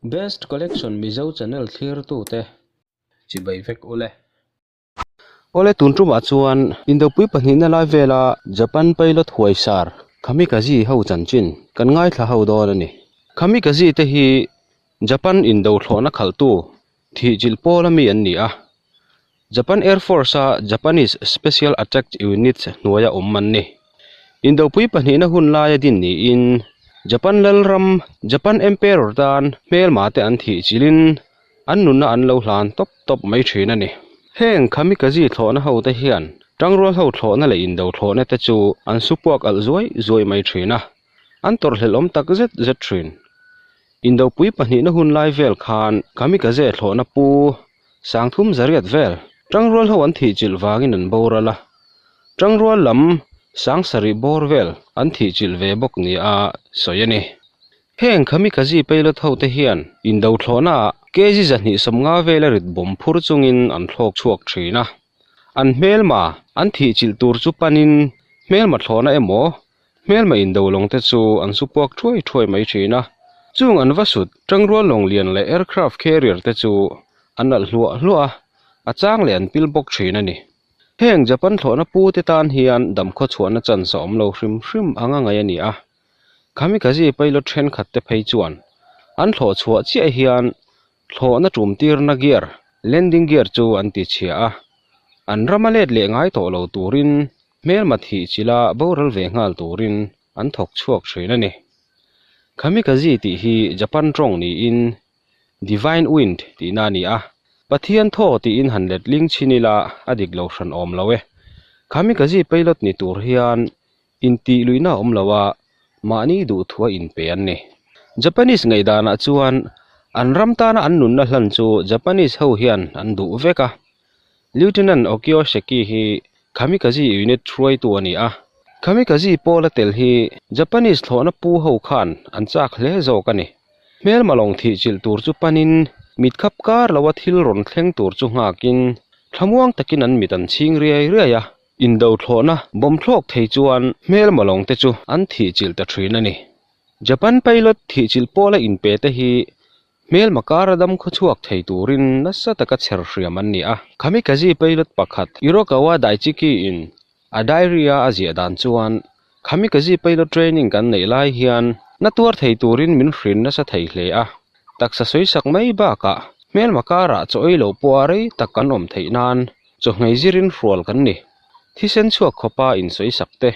Best Collection Mizo channel thlirtute chibai vek ule. Awle tun tumah chuan Indopui pahnihna lai vela Japan pilot huaisar Kamikaze ho chanchin kan ngaithla ho dawn a ni. Kamikaze te hi Japan indo thlawhna khalhtu thihchilh pawl ami an ni a. Japan Air Force-a Japanese Special Attack Units hnuaia awm an ni. Indopui pahnihna hun laia din niin Japan lalram, Japan Emperor tan hmelma te an thih chilhin an nunna an lo hlan tawp tawp mai thin a ni. Heng kamikaze thlawhna ho te hian tangrual ho thlawhna leh indo thlawhna te chu an su puak alh zuai zuai mai thin a, an tawrhhlelh awm tak zet zet thin. Indopui pahnihna hun lai vel khan kamikaze thlawhna pu Sangthum zariat vel tangrual ho an thih chilh vangin an boral a, tangrual lam sangsarih bawr vel an thih chilh ve bawk nia sawi a ni. Heng kamikaze pilot ho te hian indo thlawhna ah kg 250 vela rit bawm phur chungin an thlawk chhuak thin a, an hmelma an thih chilh tur chu panin hmelma thlawhna emaw Hmelma indo lawng te chu an su puak thuai thuai mai thin a, chung an va sut tangrual lawng lian leh aircraft carrier te chu an alh hluah hluah a, a chang leh an pil bawk thin a ni. Heng Japan thlawhna pu te tan hian damkhaw chhuahna chance a awm lo hrim hrim anga ngaih a ni a, Kamikaze pilot thenkhat te phei chuan an thlawh chhuah chiah hian thlawhna tum tirna gear, landing gear chu an ti chhia a, an rama let leh ngai tawh lo turin Hmelma thih chila boral ve nghal turin an thawk chhuak thin a ni. Kamikaze tih hi Japan tawng niin Divine Wind tihna a ni a, Pathian thaw tiin han let ling chhin ila a dik lo hran awm lo e. Kamikaze pilot ni tur hian intih luihna a awm lo a, mahni duhthua inpe an ni. Japanese ngaihdanah chuan an ram tana an nunna hlan chu Japanese ho hian an duh vek a, Lieutenant Okio Seki hi Kamikaze unit hruaitu a ni a. Kamikaze pawla tel hi Japanese thlawhna pu ho khan an chak hle zawk a ni. Hmelma lawng thih chilh tur chu panin mit khap kar loa thil rawn thleng tur chu nghakin thlamuang takin an mit an chhing riai riai a. Indo thlawhna bawm thlawk thei chuan hmelma lawng te chu an thih chilh ta thin a ni. Japan pilot thih chilh pawla inpe te hi Hmelma kara dam khawchhuak thei turin nasa taka chher hriam an ni a. Kamikaze pilot pakhat Hirokawa Daichiki in a diary a a ziah dan chuan Kamikaze pilot training kan neih lai hian na tuar thei turin min hrin nasa thei hle a. Taksa sawisak mai bakah hmelma karah chaw ei lo pawha rei tak kan awm theih nan chawhngei zirin hrual kan ni. Thisen chhuak khawpa insawisak te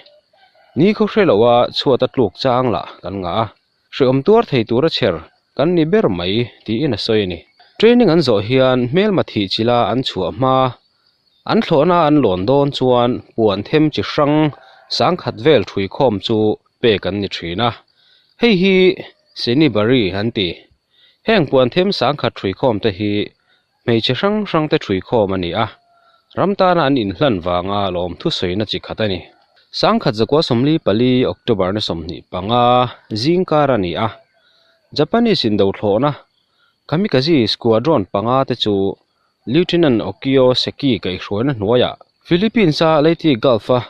ni khaw hre loa chhuat a tluk chang lah kan ngah a. Hreawm tuar thei tura chher kan ni ber mai tiin a sawi a ni. Training an zawh hian hmelma thih chila an chhuah hma, an thlawhna an lawn dawn chuan puan them chi hrang sangkhat vel ṭhuikhawm chu pek an ni ṭhin a. Hei hi Senibari an ti. Heng puan them sangkhat ṭhuikhawm te hi hmeichhe hrang hrang te ṭhuikhawm a ni a, ram tana an inhlan vanga lawm thusawina chi khat a ni. Sangkhat zakua 44 October ni 25 zingkar a ni a, Japanese indothlawhna Kamikaze Squadron panga te chu Lieutenant Okio Seki kaihhruaina hnuaiah Philippines-a Leyte Gulf-a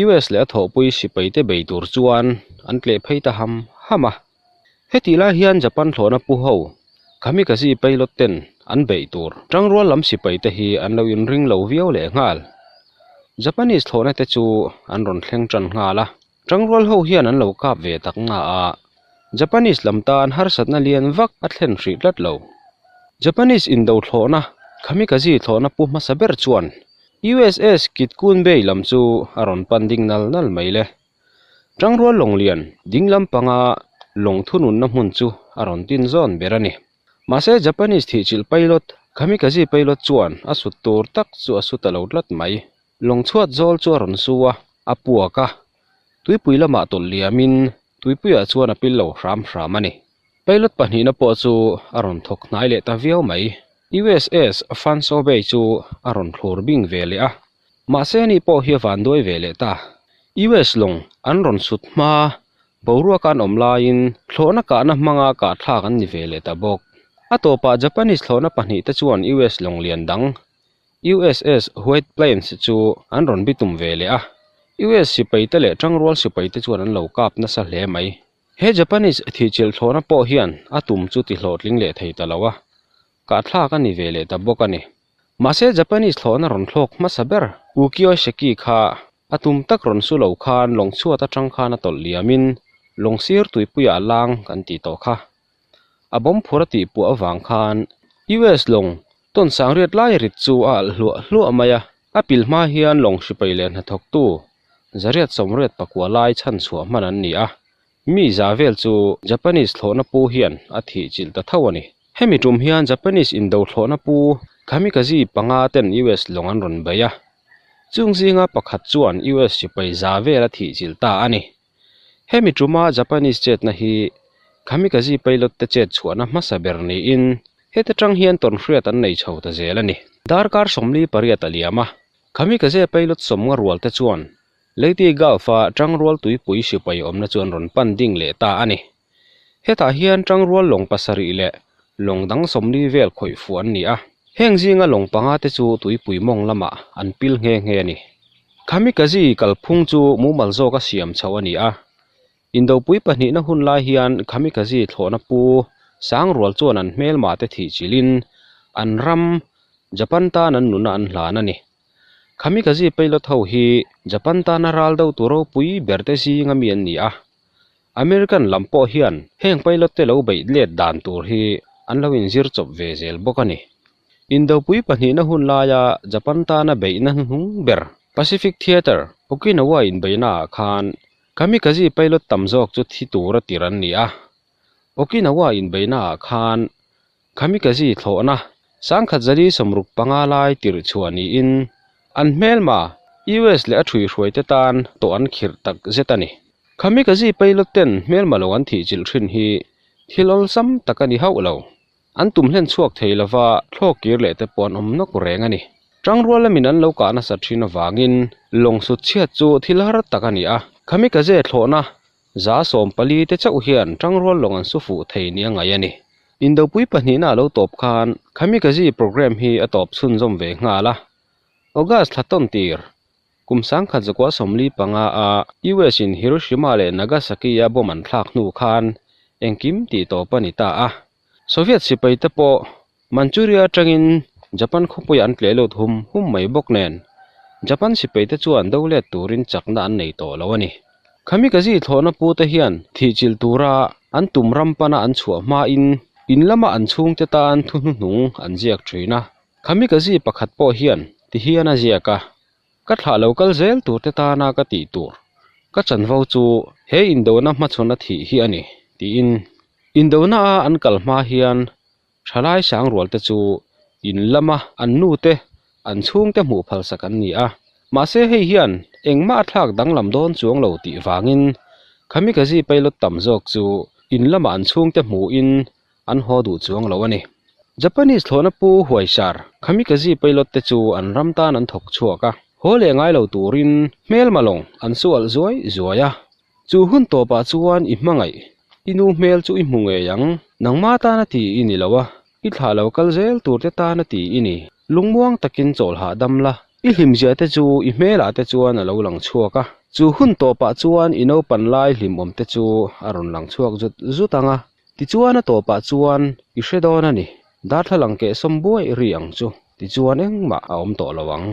US leh a thawhpui sipaite bei tur chuan an tleh phei ta ham ham a. Hetih lai hian Japan thlawhna pu ho Kamikaze pilot ten an beih tur tangrual lam sipai te hi an lo inring lo viau leh nghal. Japanese thlawhna te chu an rawn thleng tan nghal a, tangrual ho hian an lo kap ve tak nga a, Japanese lam tan harsatna lian vak a thlen hrih tlat lo. Japanese indo thlawhna Kamikaze thlawhna pu hmasa ber chuan USS Kitkun Bay lam chu a rawn pan ding nal nal mai le. Tangrual lawng lian ding lampanga lawng thununna hmun chu a rawn tin zawn ber a ni. Mahse Japanese thihchilh pilot, Kamikaze pilot chuan a sut tur tak chu a su ta lo tlat mai. Lawng chhuat zawl chu a rawn su a, a puak a. Tuipui lamah tawlh liamin tuipuiah chuan a pil lo hram hram a ni. Pilot pahnihna pawh chu a rawn thawk hnai leh ta viau mai. USS Fanso Bay chu a rawn thlur bing ve leh a. Mahse ni pawh hi a van duai ve leh ta. US lawng an rawn sut hma, boruak an awm laiin thlawhna kahna hmanga kah thlak an ni ve leh ta bawk. A tawpah Japanese thlawhna pahnih te chuan US lawng lian dang, USS White Plains chu an rawn bitum ve leh a. US sipai te leh tangrual sipai te chuan an lo kap nasa hle mai. He Japanese thihchilh thlawhna pawh hian a tum chu ti hlawhtling leh thei ta lo a, kahthlak a ni ve leh ta bawk a ni. Mahse Japanese thlawhna rawn thlawk hmasa ber Ukiyo Seki kha a tum tak rawn su lo khan lawng chhuat atang khan a tawlh liamin lawng sir tuipuiah a lang kan tih tawh kha. A bomb phur a tih puah avang khan US lawng tawn sangriat lai rit chu a alh hluah hluah mai a, a pil hma hian lawng hripai leh hnathawktu 184 lai chhanchhuah hman an ni a, mi za vel chu Japanese thlawhna pu hian a thih chilh ta tho a ni. Hemi tum hian Japanese indo thlawhna pu Kamikaze panga ten US lawng an rawn bei a, chung zinga pakhat chuan US sipai za vel a thih chilh ta a ni. Hemi tuma Japanese chetna hi Kamikaze pilot te chet chhuahna hmasa ber niin heta tang hian tawnhriat an nei chho ta zel a ni. Darkar 48 a liam a, Kamikaze pilot sawmnga rual te chuan Leyte Gulf-a tangrual tuipui sipai awmna chu an rawn pan ding leh ta a ni. Hetah hian tangrual lawng pasarih leh lawng dang 40 vel khawih fuh an ni a, heng zinga lawng panga te chu tuipui mawng lamah an pil nghe nghe a ni. Kamikaze kalphung chu mumal zawka siam chhoh a ni a, Indopui pahnihna hun lai hian Kamikaze thlawhna pu Sangrual chuan an hmelma te thih chilhin an ram Japan tan an nuna an hlan a ni. Kamikaze pilot ho hi Japan tana ral do tu ropui ber te zinga mi an ni a, American lam pawh hian heng pilot te lo beih let dan tur hi an lo inzir chawp ve zel bawk a ni. Indopui pahnihna hun laia Japan tana beihna hnuhnung ber Pacific Theater, Okinawa inbeihna ah khan Kamikaze pilot tam zawk chu thi tura tir an ni a. Okinawa inbeihna ah khan Kamikaze thlawhna 1065 lai tirh chhuah niin an hmelma US leh a ṭhuihruaite tan tawh an khirh tak zet a ni. Kamikaze pilot ten hmelma lo an thihchilh ṭhin hi thil awlsam tak a ni hauh lo. An tum hlen chhuak thei lova thlawk kir leh te pawh an awm nawk reng a ni. Ṭangrual lamin an lo kah nasa ṭhin avangin lawng sut chhiat chu thil har tak a ni a. Kamikaze thlawhna 140 te chauh hian ṭangrual lawng an su fuh thei nia ngaih a ni. Indopui pahnihna a lo tawp khan Kamikaze programme hi a tawp chhunzawm ve nghal a. August thla tawn tir, kum 1945 a US in Hiroshima leh Nagasaki a bomb an thlak hnu khan engkim tih tawp a ni ta a. Soviet sipai te pawh Manchuria atangin Japan khawpuiah an tleh lut hum hum mai bawk nen, Japan sipai te chuan do let turin chakna an nei tawh lo a ni. Kamikaze thlawhna pu te hian thihchilh tura an tum ram pana an chhuah hmain in lama an chhungte tan thu hnuhnung an ziak thin a. Kamikaze pakhat pawh hian ti hian a ziak a, Ka thlah lo kal zel tur te tana ka tih tur ka chanvo chu he indona hmachhawn a thih hi a ni, tiin. Indona a an kal hma hian thalai sangrual te chu in lama an nu te an chhungte hmuh phalsak an ni a. Mahse hei hian engmah a thlak danglam dawn chuang lo tih vangin Kamikaze pilot tam zawk chu in lama an chhungte hmuhin an haw duh chuang lo a ni. Japanese thlawhna pu Huaisar, Kamikaze pilot te chu an ram tan an thawk chhuak a, haw leh ngai lo turin hmelma lawng an su alh zuai zuai a. Chu hun tawpah chuan i hmangaih, i nu hmel chu i hmu ngei ang, nangma tana ti i ni lo a, i thlah lo kal zel tur te tana ti i ni. Lungmuang takin chawl hahdam la, i hlimzia te chu i hmelah te chuan a lo lang chhuak a. Chu hun tawpah chuan i naupan lai hlimawm te chu a rawn lang chhuak zut zut ang a. Tichuan a tawpah chuan i hre dawn a ni, darthlalang keh sawm buai ri ang chu, tichuan engmah a awm tawh lo ang.